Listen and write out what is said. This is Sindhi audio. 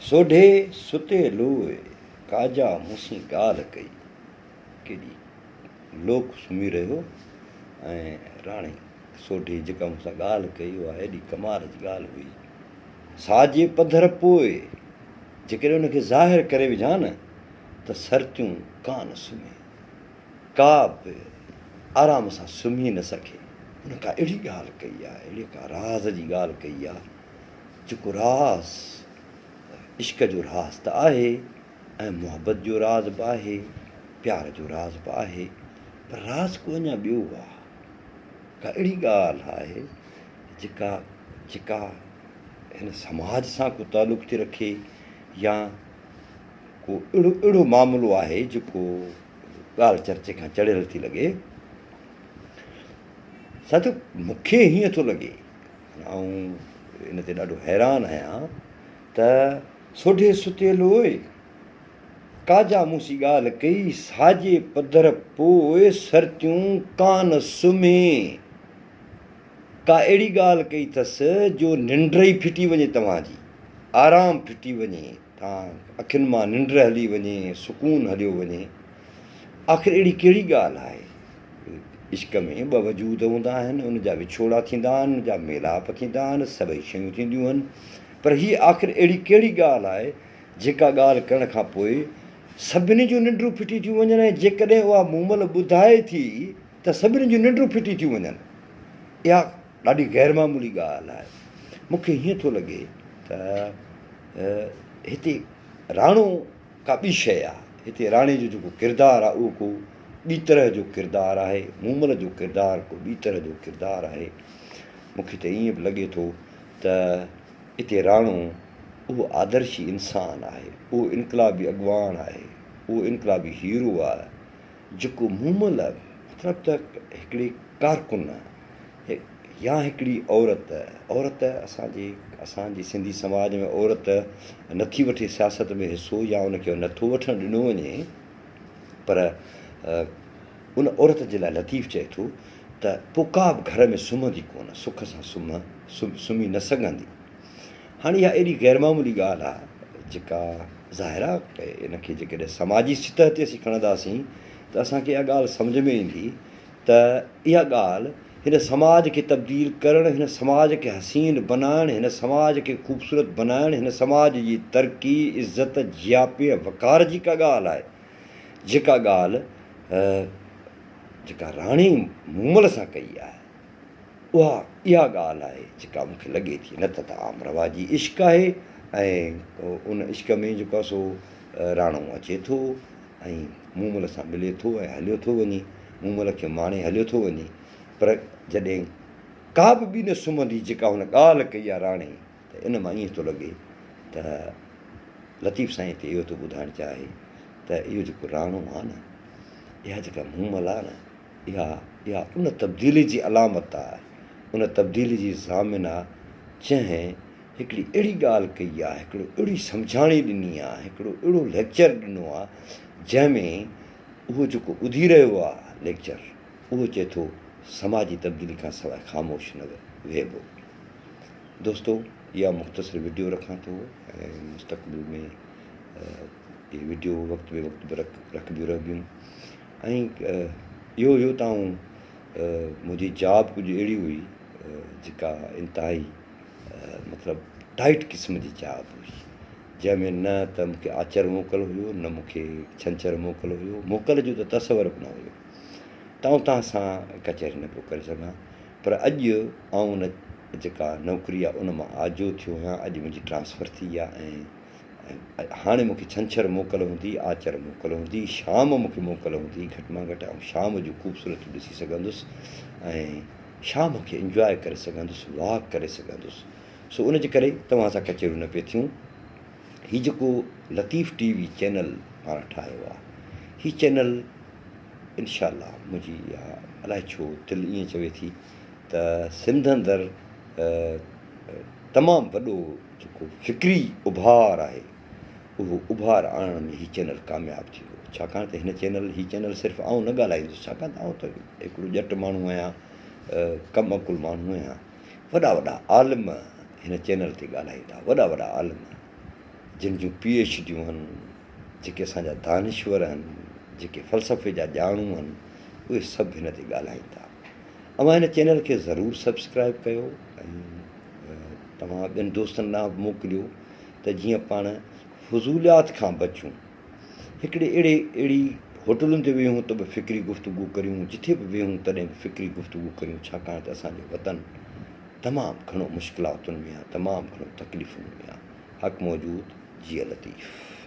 سوڍي ستي لوء، ڪاجا مون سين ڳالهه ڪئي. ڪيڏي لوڪ سمهي رهيو ۽ راڻي سوڍي جيڪا مون سان ڳالهه ڪئي اها ايڏي ڪمال جي ڳالهه هئي. سا جي پڌر پوء جيڪڏهن ان کي ظاهر ڪري وجهان نه ته سرتيون ڪانه سمهي، ڪا به آرام سان سمهي نه سگهي. هن ڪا اهڙي ڳالهه ڪئي آهي، اهڙي ڪا راز جي ڳالهه ڪئي آهي، جيڪو راز عشق جو راز ته آهي ۽ محبت جو راز به آهي، پيار جو راز به آهي، پر راز ڪو اڃا ٻيو آهي. ڪا اهڙي ڳالهه آهي جيڪا جيڪا هن سماج سان ڪو تعلق ٿي رکي يا ڪو اهڙو اهڙو معاملو آهي جيڪو ڳالهه چرچي کان چڙهيل ٿي لڳي. ساٿيو مون کي هيئن ٿو لڳي آئون ان تي ڏاڍو حيران آهيان ته سوڍي ستيلوء ڪاجا مون سين ڳالهه ڪئي، ساڄي پڌر پوء سرتيون ڪانه سمهي. ڪا اهڙي ڳالهه ڪئي اٿس جو ننڊ ئي ڦٽي وڃي توهان جي، آرام ڦٽي وڃي، توهان اکين مان ننڊ هلي وڃي، سڪون هليو وڃي. آخر اهڙي ڪهڙي ڳالهه آهي؟ عشق ۾ ٻه وجود هوندا آهن، ان جا وڇوڙا ٿيندا آهن، ان جا ميلاپ ٿيندا آهن، سڀئي شيون ٿينديون آهن، پر هيء آخر اهڙي ڪهڙي ڳالهه آهي جيڪا ڳالهه ڪرڻ کان پوء سڀني جون ننڊون ڦٽي ٿيون وڃن ۽ جيڪڏهن اها مومل ٻڌائي ٿي ته سڀني جون ننڊون ڦٽي ٿيون وڃن. اها ڏاڍي غير معمولي ڳالهه آهي. مون کي هيئن ٿو لڳي ته هتي راڻو ڪا ٻي شيء آهي. هتي راڻي جو جيڪو ڪردار آهي اهو ڪو ٻي طرح جو ڪردار آهي. مومل جو ڪردار ڪو ٻي طرح جو ڪردار آهي. مون کي ته ائين به لڳي ٿو ته اتي راڻو اهو آدرشي انسان آهي، اهو انقلابي اڳواڻ آهي، اهو انقلابي هيرو آهي، جيڪو مومل مطلب ته هڪڙي ڪارڪن يا هڪڙي عورت، عورت اسان جي اسان جي سنڌي سماج ۾ عورت نٿي وٺي سياست ۾ حصو يا ان کي نٿو وٺڻ ڏنو وڃي پر ان عورت جي لاء لطيف چئي ٿو ته پوء ڪا به گهر ۾ سمهندي ڪونه، سک سان سمهه سمهي نه سگهندي. هاڻي اها ايڏي غير معمولي ڳالهه آهي جيڪا ظاهر آهي ان کي جيڪڏهن سماجي سطح تي اسين کڻنداسين ته اسان کي اها ڳالهه سمجهه ۾ ايندي ته اها ڳالهه هن سماج کي تبديل ڪرڻ، هن سماج کي حسين بنائڻ، هن سماج کي خوبصورت بنائڻ، هن سماج جي ترقي، عزت، جياپي ۽ وقار جي ڪا ڳالهه آهي جيڪا ڳالهه جيڪا راڻي مومل سان ڪئي آهي اها اها ڳالهه آهي جيڪا مون کي لڳي ٿي نه ته عام رواجي عشق آهي ۽ ان عشق ۾ جيڪو آهي سو راڻو اچي ٿو ۽ مومل سان ملي ٿو ۽ هليو ٿو وڃي مومل کي ماڻي هليو ٿو وڃي پر جڏهن ڪا به ٻي نه سمهندي جيڪا هن ڳالهه ڪئي آهي راڻي ته ان مان ائين ٿو لڳي ته لطيف سائين هتي اهو ٿو ٻڌائڻ چاهي ته اهو جيڪو راڻو آهي نه اها جيڪا مومل آهي نه اها اها ان تبديلي جي علامت آهي ان تبديلي جي ضامن آهي جنهن هڪڙي اهڙي ڳالهه ڪئي آهي هڪڙو اهڙي سمجهاڻي ڏني آهي هڪڙو اهڙو ليڪچر ڏنو آهي جنهن ۾ اهو جيڪو ٻڌي رهيو آهي ليڪچر اهو چئي ٿو سماجي تبديلي کان سواء خاموش نه ويهبو. دوستو اها مختصر وڊيو رکان ٿو ۽ مستقبل ۾ اهي وڊيو وقت بي وقت به رکبيون رهبيون ۽ اهو هيو ته آئون منهنجي جاب ڪجهه اهڙي هئي جيڪا انتهائي مطلب ٽائيٽ قسم جي جاب هئي جنهن ۾ نه ته مونکي آچر موڪل هيو نه مونکي ڇنڇر موڪل هيو موڪل جو ته تصور به نه هيو ته آئون توهان سان ڪچهري نه پيو ڪري سگهان پر اڄ آئون ان جيڪا نوڪري آهي ان مان آجو ٿيو آهيان اڄ منهنجي ٽرانسفر ٿي آهي ۽ هاڻي مونکي ڇنڇر موڪل هوندي آچر موڪل هوندي شام مونکي موڪل هوندي گهٽ مان گهٽ آئون شام جون خوبصورتيون ڏسي سگهندس ۽ شام کي انجواء ڪري سگهندس واڪ ڪري سگهندس سو ان جي ڪري توهان سان ڪچهريون نه پئي ٿيون هي جيڪو لطيف ٽي وي چينل پاڻ ٺاهيو آهي هي چينل انشاء الله منهنجي اها الائي ڇو دل ائين چوي ٿي ته سنڌ اندر تمام وڏو جيڪو فڪري اڀار آهي اهو اڀار آڻڻ ۾ هي چينل ڪامياب ٿيندو ڇاڪاڻ ته هن چينل هي چينل صرف آئون نه ڳالهائيندس ڇاڪاڻ ته آئون ته هڪڙو ڄٽ ماڻهو آهيان ڪم عقل ماڻهو آهيان وڏا وڏا عالم هن چينل تي ڳالهائيندا وڏا وڏا عالم جن جون پي ايڇ ڊيون هن، جيڪي اسان جا دانشور هن، جيڪي فلسفي جا ڄاڻو هن، اهي سڀ هن تي ڳالهائين ٿا. اوهان هن چينل کي ضرور سبسڪرائب ڪيو ۽ توهان ٻين دوستن ڏانهن به موڪليو ته جيئن پاڻ فضوليات کان بچون. هڪڙي اهڙي اهڙي هوٽلن تي ويهون ته به فڪري گفتگو ڪريون، جٿي به ويهون تڏهن به فڪري گفتگو ڪريون، ڇاڪاڻ ته اسان جو وطن تمام گهڻو مشڪلاتن ۾ آهي، تمام گهڻو تڪليفن ۾ آهي. حق موجود، جيئي لطيف.